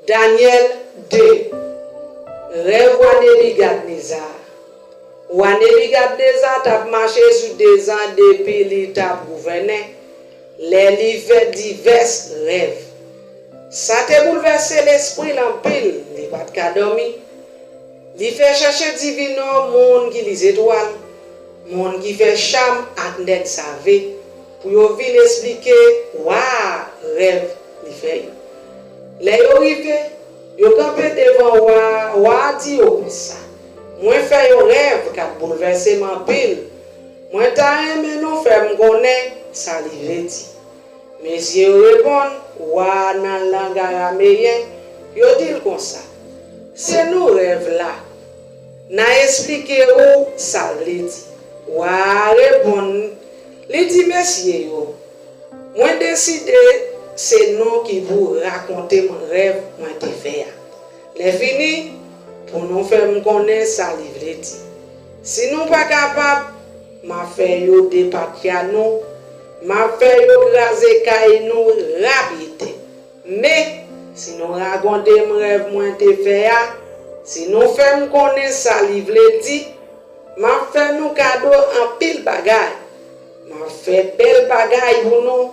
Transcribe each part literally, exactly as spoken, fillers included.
Danyèl de. Rèv wa Nebikadneza. Wa Nebikadneza t ap mache sou dezan depi li t ap gouvènen, lè li fè divès rèv. Sa te boulvèse lespri l anpil, li pa t ka dòmi. Li fè chèche divinò, moun ki li zetwal, moun ki fè cham ak nèg save, pou yo vin esplike wa a rèv li fè yo. Lè yo rive, yo kanpe devan wa a, wa a di yo konsa: Mwen fè yon rèv k ap boulvèse m anpil. Mwen ta renmen nou fè m konnen sa li vle di. Mesye yo reponn wa a nan lang arameyen, yo di l konsa: Se nou rèv la. N a esplike ou sa l vle di. Wa a reponn, li di mesye yo: Mwen deside se nou ki pou rakonte m rèv mwen te fè a. Lèfini, pou nou fè m konnen sa li vle di. Si nou pa kapab, m a fè yo depatya nou, m a fè yo kraze kay nou rapide. Men, si nou rakonte m rèv mwen te fè a, si nou fè m konnen sa li vle di, m ap fè nou kado anpil bagay. M ap fè bèl bagay pou nou.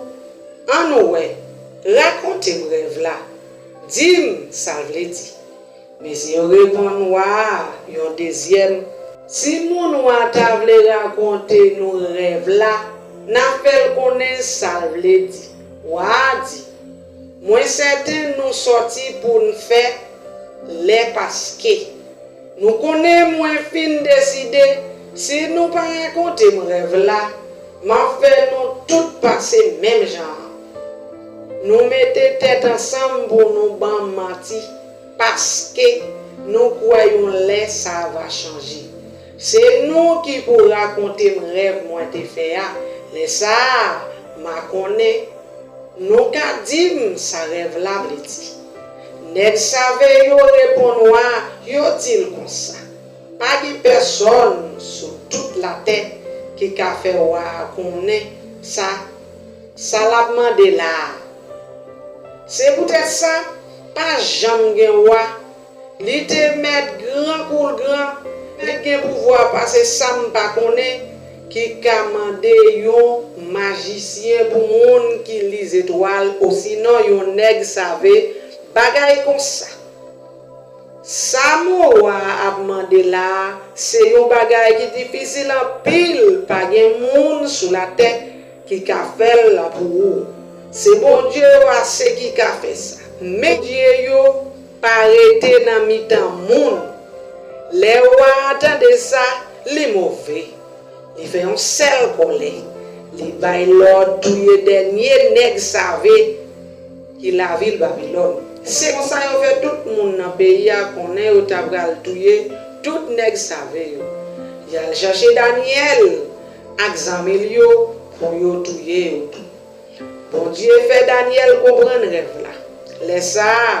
Ann wè, rakonte m rèv la. Di m sa l vle di. Mesye yo reponn wa a yon dezyèm: Si moun wa a ta vle rakonte nou rèv la, n a fè l konnen sa l vle di. Wa a di: Mwen sèten nou sòti pou n fè lè paske. Nou konnen mwen fin deside, si nou pa rakonte m rèv la, m ap fè nou tout pase menm jan an. Nou mete tèt ansanm pou nou ban m manti, paske nou kwè yon lè sa va chanje. Se nou ki pou rakonte m rèv mwen te fè a. Lè sa a, m a konnen nou ka di m sa rèv la vle di. Nèg save yo reponn wa a, yo di l konsa: Pa gen pèsòn sou tout latè ki ka fè wa a konnen sa, sa l ap mande la a. Se poutèt sa, pa janm gen wa. Li te mèt gran kou l gran, mèt gen pouvwa pase sa m pa konnen, ki ka mande yon majisyen pou moun ki li zetwal osinon yon nèg save bagay konsa. Sa mo wa a ap mande la a, se yon bagay ki difisil anpil, pa gen moun sou latè ki ka fè l pou ou. Se Bondye yo ase ki ka fè sa. Men Bondye yo pa rete nan mitan moun. Lè wa a tande sa, li move. Li fè yon sèl kòlè. Li bay lòd touye dènye nèg save ki lavil Babilòn. Se konsa yo fè tout moun nan peyi a konnen yo ta pral touye tout nèg save yo. Y al chache Danyèl ak zanmi l yo pou yo touye yo tou. Bondye fè Danyèl konprann rèv la. Lè sa a,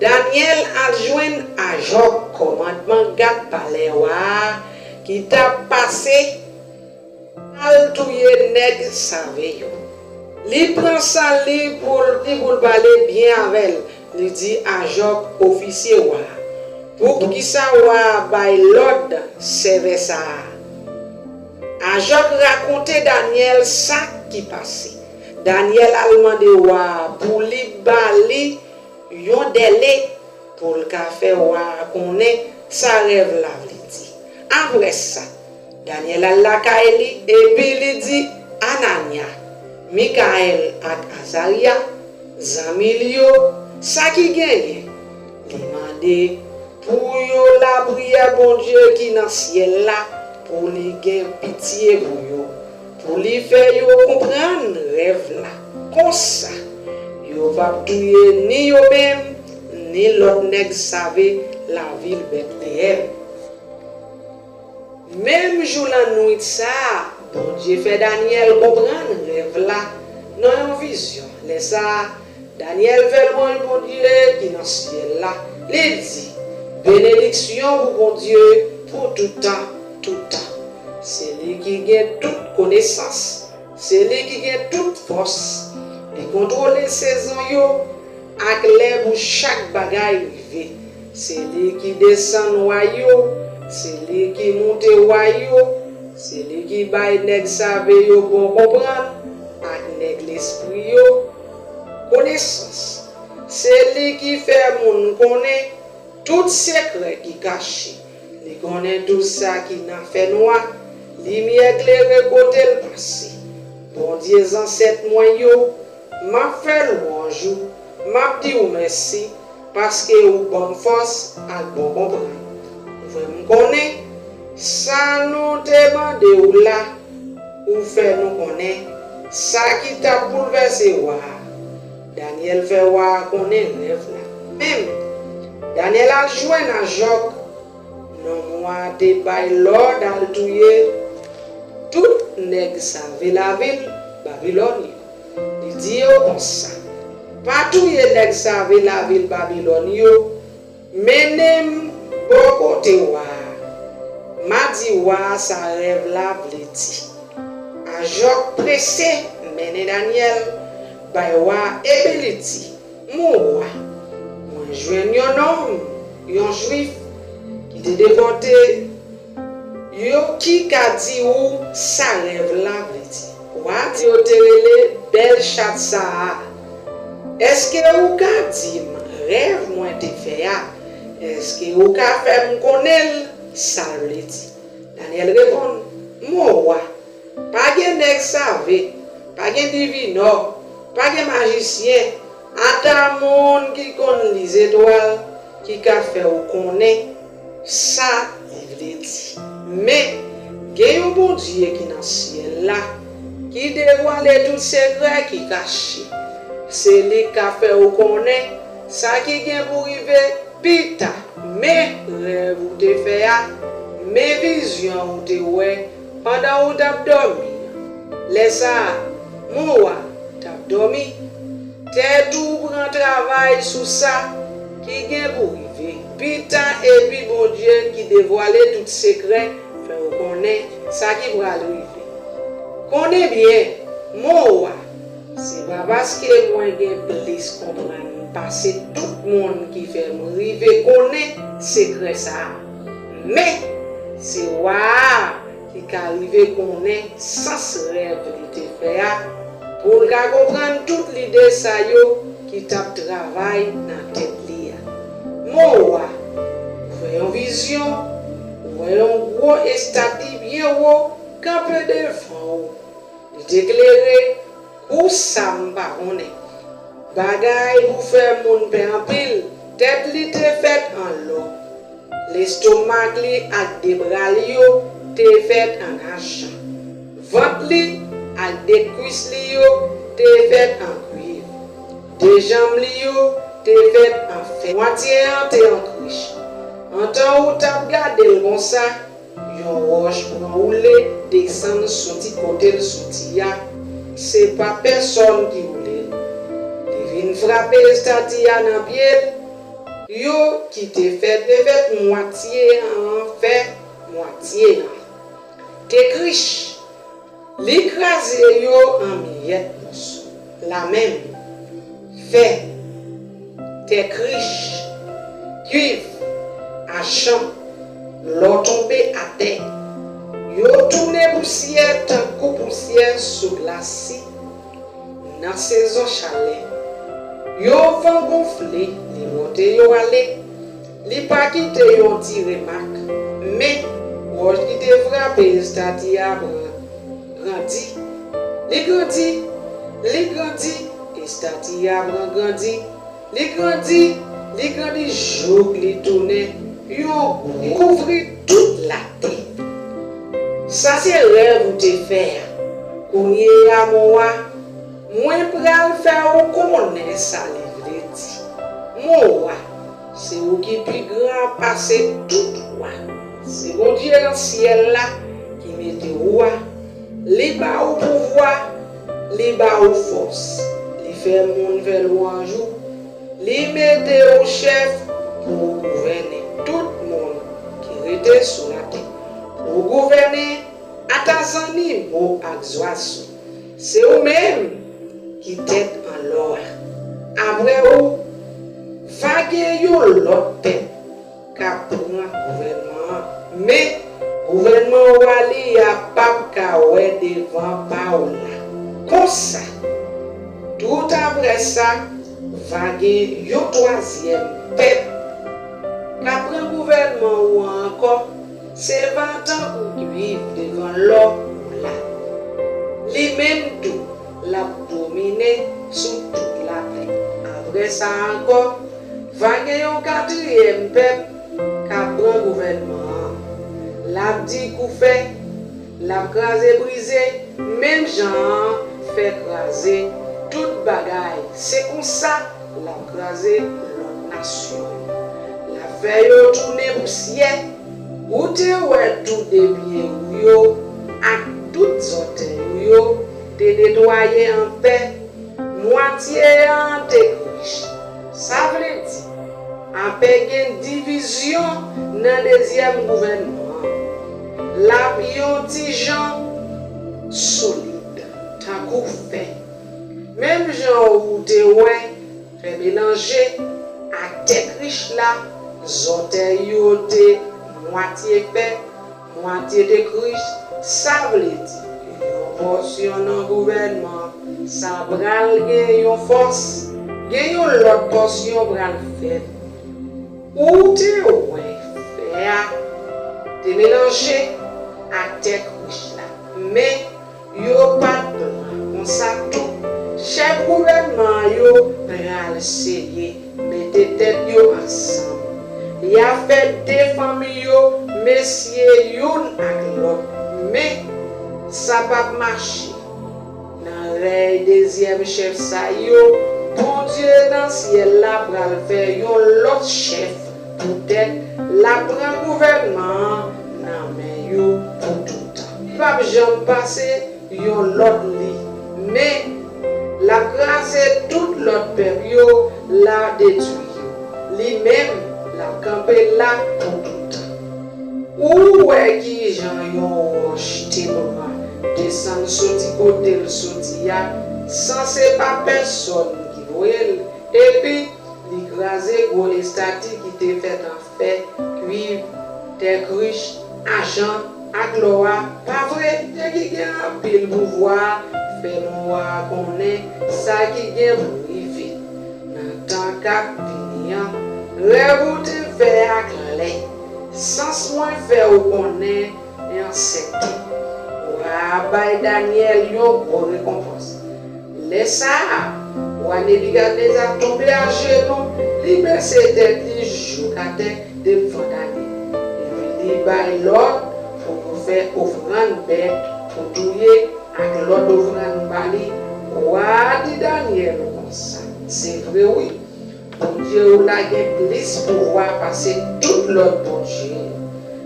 Danyèl al jwenn Ajòk, kòmandman gad palè wa a, ki t ap pase al touye nèg save yo. Li pran san li pou l, li pou l pale byen avè l. Li di Ajòk, ofisye wa a: Poukisa wa a bay lòd sèvè sa a? Ajòk rakonte Danyèl sa ki pase. Danyèl al mande wa a pou li ba li yon dèle pou l ka fè wa a konnen sa rèv la vle di. Apre sa, Danyèl al lakay li, epi li di Ananya, Mikayèl ak Azarya, zanmi l yo, sa ki genyen. Li mande pou yo lapriyè Bondye ki nan syèl la, pou li gen pitye pou yo, pou li fè yo konprann rèv la. Konsa, yo p ap touye ni yo menm, ni lòt nèg save lavil Betleyèm. Menm jou lannwit sa a, Bondye fè Danyèl konprann rèv la nan yon vizyon. Lè sa a, Danyèl fè lwanj Bondye ki nan syèl la. Li di: Benediksyon pou Bondye pou tout tan, tout tan. Se li ki gen tout konesans. Se li ki gen tout fòs. Li kontwole sezon yo ak lè pou chak bagay rive. Se li ki desann wa yo, se li ki moute wa yo, se li ki bay nèg save yo bon konprann ak nèg lespri yo konesans. Se li ki fè moun konnen tout sekrè ki kache. Li konnen tou sa ki nan fènwa. Limyè klere kote l pase. Bondye zansèt mwen yo, m ap fè lwanj ou, m ap di w mèsi, paske ou ban m fòs ak bon konprann. Ou fè m konnen sa nou te mande w la, ou fè nou konnen sa ki t ap boulvèse wa a. Danyèl fè wa a konnen rèv la. Menm, Danyèl al jwenn Ajòk, nonm wa a te bay lòd al touye tout nèg save lavil Babilòn yo. Li di yo konsa, pa touye nèg save lavil Babilòn yo, mennen m bò kote wa a. M a di wa a sa rèv la vle di. Ajòk prese mennen Danyèl bay wa a epi li di, mon wa, mwen jwenn yon nonm, yon Jwif, ki te depòte yo ki ka di ou sa rèv la vle di. Wa a di yo te rele Bèlchatsar. Èske ou ka di m rèv mwen te fè a? Èske ou ka fè m konnen l sa l vle di? Danyèl reponn, mon wa, pa gen nèg save, pa gen divinò, pa gen majisyen, ata moun ki konn li zetwal ki ka fè w konnen sa li vle di. Men, gen yon Bondye ki nan syèl la, ki devwale tout sekrè ki kache. Se li k ka fè w konnen sa ki gen pou rive pita. Men rèv ou te fè a, men vizyon ou te wè pandan ou t ap dòmi an. Lè sa a, mon wa t ap dòmi. Tèt ou pran travay sou sa ki gen pou rive pita, epi Bondye ki devwale tout sekrè fè w konnen sa ki pral rive. Konnen byen, mon wa, se pa paske mwen gen plis konprann pase tout moun ki fè m rive konnen sekrè sa a. Men, se wa a ki ka rive konnen sans rèv li te fè a, pou l ka konprann tout lide sa yo ki t ap travay nan tèt li a. Mon wa, ou fè yon vizyon, ou wè yon gwo estati byen wo kanpe devan ou. Li te klere kou sa m pa konnen. Bagay pou fè moun pè anpil, tèt li te fèt an lò. Lestomak li ak de bra li yo te fèt an ajan. Vant li ak de kwis li yo te fèt an kwiv. De janm li yo te fèt an fè. Mwatye an te an krich. Antan ou t ap gade l konsa, yon wòch pran woule desann soti kote l soti a. Se pa pèsòn ki woule l. Li vin frape estati a nan pye l. Yo ki te fè te fèt mwatye an fè, mwatye an te krich. Li kraze yo an miyèt moso. Lamenm, fè, tè krich, kwiv, ajan, lò tonbe atè. Yo tounen pousyè tankou pousyè sou glasi nan sezon chalè. Yon van gonfle, li monte yo ale. Li pa kite yon ti remak. Men, wòch ki te frape estati a pran grandi. Li grandi, li grandi, estati a pran grandi. Li grandi, li grandi jouk li tounen yon gwo kouvri tout latè. Sa se rèv ou te fè a. Kounye a, mon wa, mwen pral fè ou konnen sa li vle di. Mon wa, se ou ki pi gran pase tout wa. Se Bondye nan syèl la ki mete ou wa. Li ba ou pouvwa, li ba ou fòs. Li fè moun fè lwanj ou. Li mete ou chèf pou ou gouvène tout moun ki rete sou latè. Pou ou gouvène ata zannimo ak zwazo. Se ou menm ki tèt an lò a. Apre ou, Gen yon lòt pèp k ap pran gouvènman an, men gouvènman wa li a p ap ka wè devan pa w la. Konsa, tout apre sa, va gen yon twazyèm pèp k ap pran gouvènman ou an ankò. Se va tankou kwiv devan lò ou la. Li menm tou, l ap domine sou tout latè. Apre sa ankò, va gen yon katriyèm pèp k ap pran gouvènman an. L ap di kou fè, l ap kraze brize, menm jan an fè kraze tout bagay. Se konsa l ap kraze lòt nasyon yo. L ap fè yo tounen pousyè. Ou te wè tou de pye ou yo ak tout zòtèy ou yo te netwaye anpè. Mwatye an te krich. Sa vle di, apre gen divizyon nan dezyèm gouvènman an, l ap yon ti jan solid, tankou fè. Menm jan ou te wè fè melanje ak tè krich la, zòtèy yo te mwatye fè, mwatye te krich, sa vle di, yon pòsyon nan gouvènman sa pral gen yon fòs, gen yon lòt pòsyon pral fèt. Ou te wè fè a te melanje ak tè krich la, men yo pa t pran konsa tou. Chèf gouvènman an yo pral seye mete tèt yo ansanm. Y a fè de fanmi yo mesye youn ak lòt, men sa p ap mache. Nan rèy dezyèm chèf sa yo, Bondye nan syèl la pral fè yon lòt chèf poutèt l ap pran gouvènman an nan men yo pou toutan. Li p ap janm pase yon lòt li, men l ap kraze tout lòt pèp yo, l a detwi yo. Li menm, l ap kanpe la pou toutan. Ou wè kijan yon wòch te pran desann soti kote l soti a, san se pa pèsonn ki voye l, epi li kraze gwo estati ki te fèt an fè, kwiv, tè krich, ajan ak lò a, pa vre? Nèg ki gen anpil pouvwa fè nou a konnen sa ki gen pou rive nan tan k ap vini an. Rèv ou te fè a klè. Sans mwen fè w konnen li ansèten. Wa a bay Danyèl yon gwo rekonpans. Lè sa a, wa Nebikadneza tonbe ajenou, li bese tèt li jouk atè devan Danyèl. Epi li bay lòd pou yo fè ofrann bèt pou touye ak lòt ofrann ba li. Wa a di Danyèl konsa, se vre wi, Bondye w la gen plis pouvwa pase tout lòt bondye yo.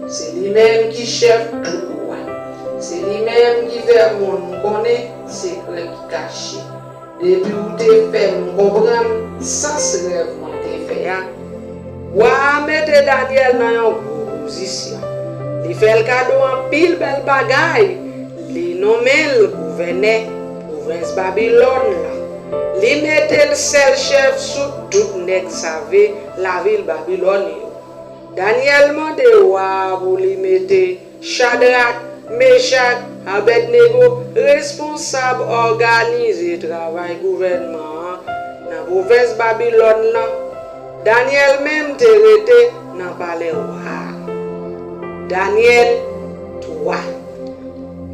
Se li menm ki chèf tout wa. Se li menm ki fè moun konnen sekrè ki kache. Depi w te fè m konprann sans rèv mwen te fè a, wa a mete Danyèl nan yon gwo pozisyon. Li fè l kado anpil bèl bagay. Li nonmen l gouvènè pwovens Babilòn lan. Li mete l sèl chèf sou tout nèg save lavil Babilòn yo. Danyèl mande wa a pou li mete Chadrak, Mechak, Abèdnego responsab òganize travay gouvènman an nan pwovens Babilòn lan. Danyèl menm te rete nan palè wa a. Danyèl twa.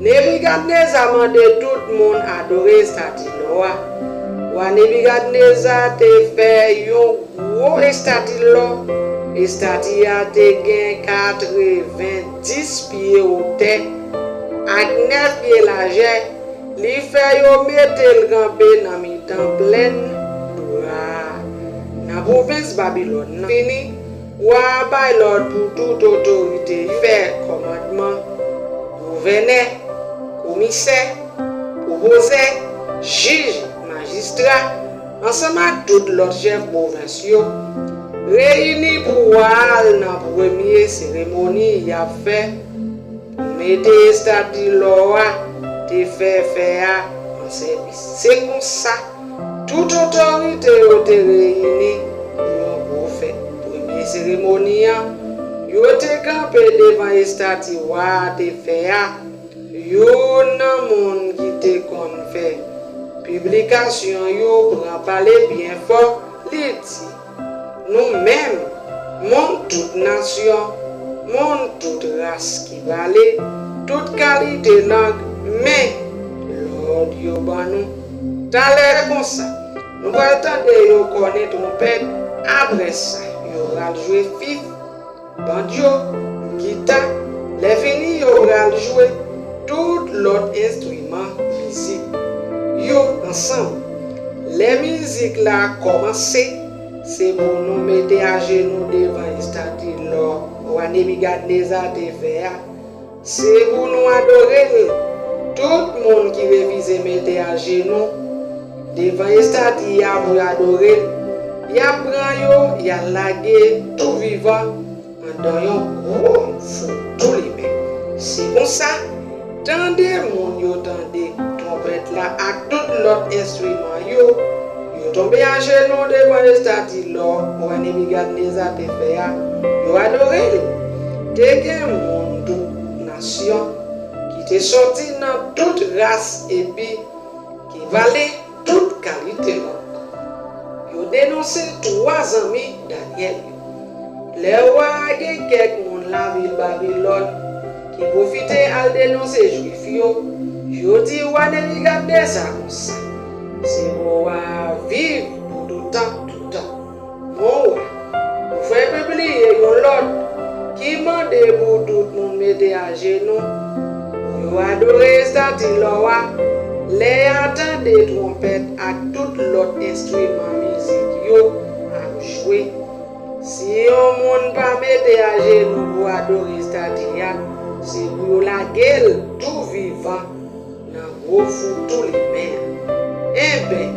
Nebikadneza mande tout moun adore estati lò a. Wa Nebikadneza te fè yon gwo estati lò. Estati a te gen katrevenndis pye wotè ak nèf pye lajè. Li fè yo mete l kanpe nan mitan plèn Dura a, nan pwovens Babilòn nan. Fini, wa a bay lòd pou tout otorite yo fè kòmandman, gouvènè, komisè, pwopozè, jij, majistra, ansanm ak tout lòt chèf pwovens yo, reyini pou wa a al nan premye seremoni y ap fè pou mete estati lò a te fè fè a an sèvis. Se konsa, tout otorite yo te reyini pou yon gwo fè. devan estati wa a te fè a, youn nan moun ki te konn fè piblikasyon yo pran pale byen fò, li di, nou menm, moun tout nasyon, moun tout ras ki pale tout kalite lang, men lòd yo ban nou. Talè konsa, nou pral tande yo kònen twonpèt, apre sa, yo pral jwe fif, bandyo, gita, lè fini yo pral jwe tout lòt enstriman mizik yo ansanm. Lè mizik la kòmanse, se pou nou mete ajenou devan estati lò wa Nebikadneza te fè a. Se pou nou adore l. Tout moun ki refize mete ajenou devan estati a pou adore l, y ap pran yo, y al lage tou vivan anndan yon gwo fou tou limen. Se konsa, tande moun yo tande twonpèt la ak tout lòt enstriman yo, yo tonbe ajenou devan estati lò wa Nebikadneza te fè a, yo adore l. Te gen moun tout nasyon ki te sòti nan tout ras epi ki pale tout kalite lang. Yo denonse twa zanmi Danyèl yo. Lè wa a gen kèk moun lavil Babilòn ki pwofite al denonse Jwif yo, yo di wa Nebikadneza konsa, se pou wa a viv pou toutan toutan. Mon wa, ou fè pibliye yon lòd ki mande pou tout moun mete ajenou pou yo adore estati lò a. Lè y a tande twonpèt ak tout lòt enstriman mizik yo ap jwe. Si yon moun pa mete ajenou pou adore estati a, se pou yo lage l tou vivan nan gwo fou tou limen an. Enben,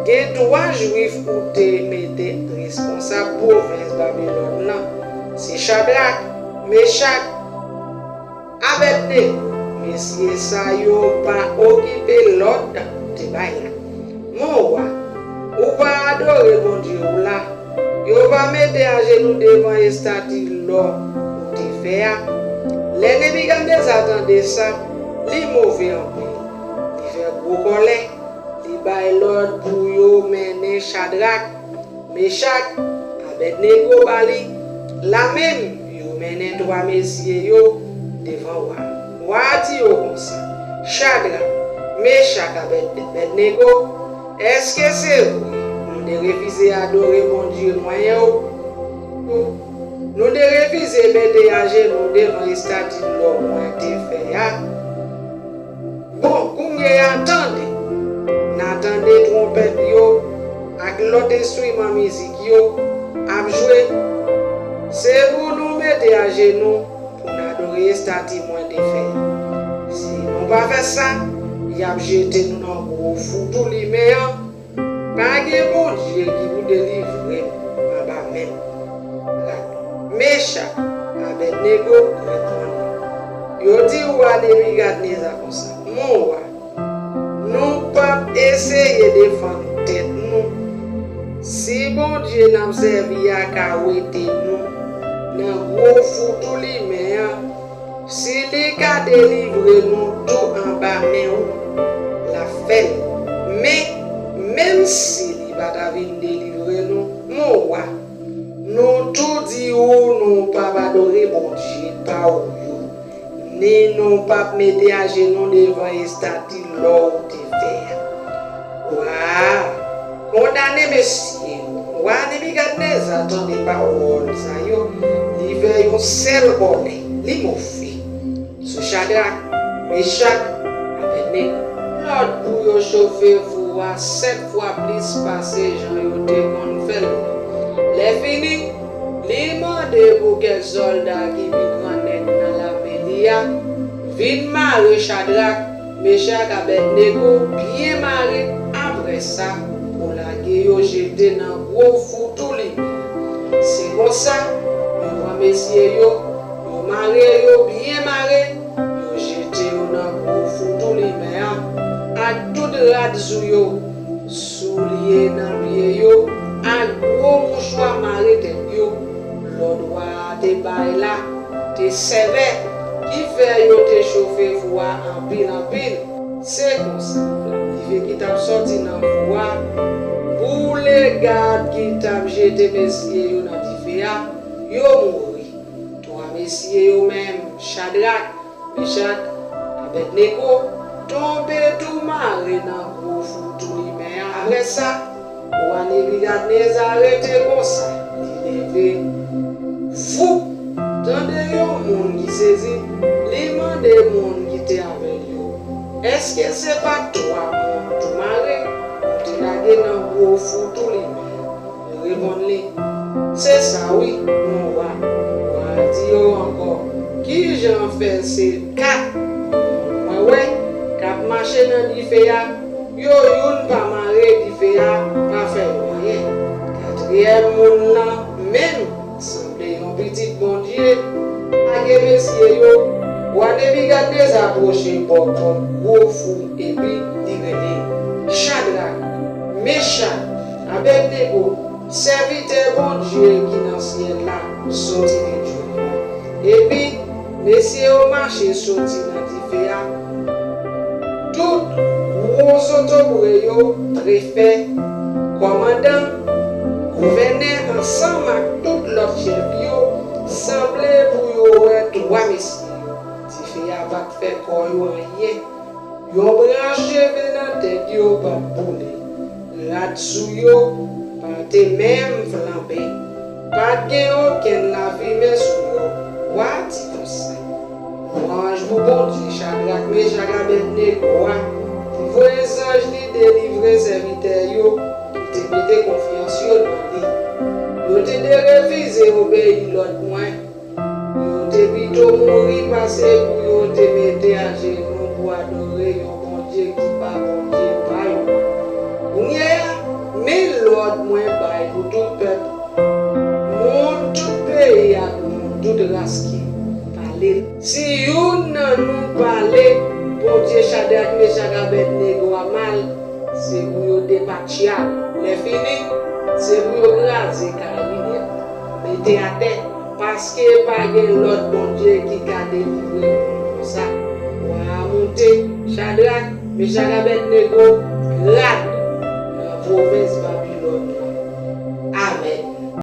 gen twa Jwif ou te mete reskonsab pwovens Babilòn nan. Se Chadrak, Mechak, Abèdnego. Mesye sa yo pa okipe lòd ou te bay la. Mon wa, ou pa adore Bondye w la. Yo pa mete ajenou devan estati lò ou te fè a. Lè Nebikadneza tande sa, li move anpil. Li fè gwo kòlè. Li bay lòd pou yo mennen Chadrak, Mechak, Abèdnego ba li. Lamenm, yo mennen twa mesye yo devan wa a. Wa a di yo konsa, Chadrak, Mechak, Abèdnego, èske se vre nou te refize adore Bondye mwen yo? Nou te refize mete ajenou devan estati lò mwen te fè a? Bon, kounye a tande! N a tande twonpèt yo ak lòt enstriman mizik yo ap jwe. Se pou nou mete ajenou pou n adore estati mwen te fè. Si nou pa fè sa, y ap jete nou nan gwo fou tou limen an. Pa gen Bondye ki pou delivre m anba men Chadrak, Mechak, Abèdnego reponn yo. Yo di wa Nebikadneza konsa, Mon wa, nou p ap eseye defann tèt nou. Si Bondye n ap sèvi a ka wete nou nan gwo fou tou limen an, si li ka delivre nou tou anba men ou, l ap fè l. Men, menm si li pa ta vin delivre nou, mon wa, nou tou di ou nou p ap adore bondye pa ou yo, ni nou p ap mete ajenou devan estati lò ou te fè a. Wa a kondane mesye yo. Wa Nebikadneza tande pawòl sa yo, li fè yon sèl kòlè, li move sou Chadrak, Mechak, Abèdnego. Lòd pou yo chofe fou a sèt fwa plis pase jan yo te konn fè l. Lèfini, li mande pou kèk sòlda ki pi grannèg nan lame li a vin mare Chadrak, Mechak, Abèdnego byen mare, apre sa, pou lage yo jete nan gwo fou tou limen. Se konsa, yo pran mesye yo, yo mare yo byen mare, yo jete yo nan gwo fou tou limen an, ak tout rad sou yo, soulye nan pye yo, ak gwo mouchwa mare tèt yo. Lòd wa a te bay la e sèvè ki fè yo te chofe fou a anpil anpil. Se konsa, dife ki t ap sòti nan fou a boule gad ki t ap jete mesye yo nan dife a, yo mouri. Twa mesye yo menm, Chadrak, Mechak, Abèdnego, tonbe tou mare nan gwo fou tou limen an. Apre sa, wa Nebikadneza rete konsa, li leve. Voup! Tande yon moun ki sezi, li mande moun ki te avè l yo, èske se pa t twa moun tou mare nou te lage nan gwo fou tou limen an? Yo reponn li, se sa wi, mon wa. Wa a di yo ankò, kijan fè se kat moun mwen wè k ap mache nan dife a, yo youn pa mare dife a, pa fè yo anyen? Katriyèm moun lan menm sanble yon pitit Bondye. Lage mesye yo, wa Nebikadneza pwoche bò pòt gwo fou epi li rele, Chadrak, Mechak, Abèdnego, sèvitè Bondye ki nan syèl la, soti detwi nou. Epi, mesye yo mache soti nan dife a. Tout gwo zotobre yo, prefè, kòmandan, gouvènè ansanm ak tout lòt chèf yo sanble pou yo wè twa mesye yo. Dife a pa t fè kò yo anyen. Yon branch cheve nan tèt yo pa t boule. Rad sou yo pa te menm flanbe. Pa t gen okenn lafimen sou yo. Wa a di konsa, lwanj pou Bondye Chadrak, Mechak, Abèdnego a, ki voye zanj li delivre sèvitè yo ki te mete konfyans yo nan li. Yo te derefize obeyi lòd mwen. Yo te pito mouri pase pou yo te mete ajenou pou adore yon Bondye ki pa Bondye pa yo. Kounye a, men lòd mwen bay pou tout pèp, moun tout peyi ak moun tout ras ki pale. Si youn nan nou pale, Bondye Chadrak, Mechak, Abèdnego a mal, se pou yo depatcha l. Lèfini, se pou yo kraze kay li nèt, mete atè, paske pa gen lòt Bondye ki ka delivre moun konsa. Wa a monte, Chadrak, Mechak, Abèdnego, rad nan pwovens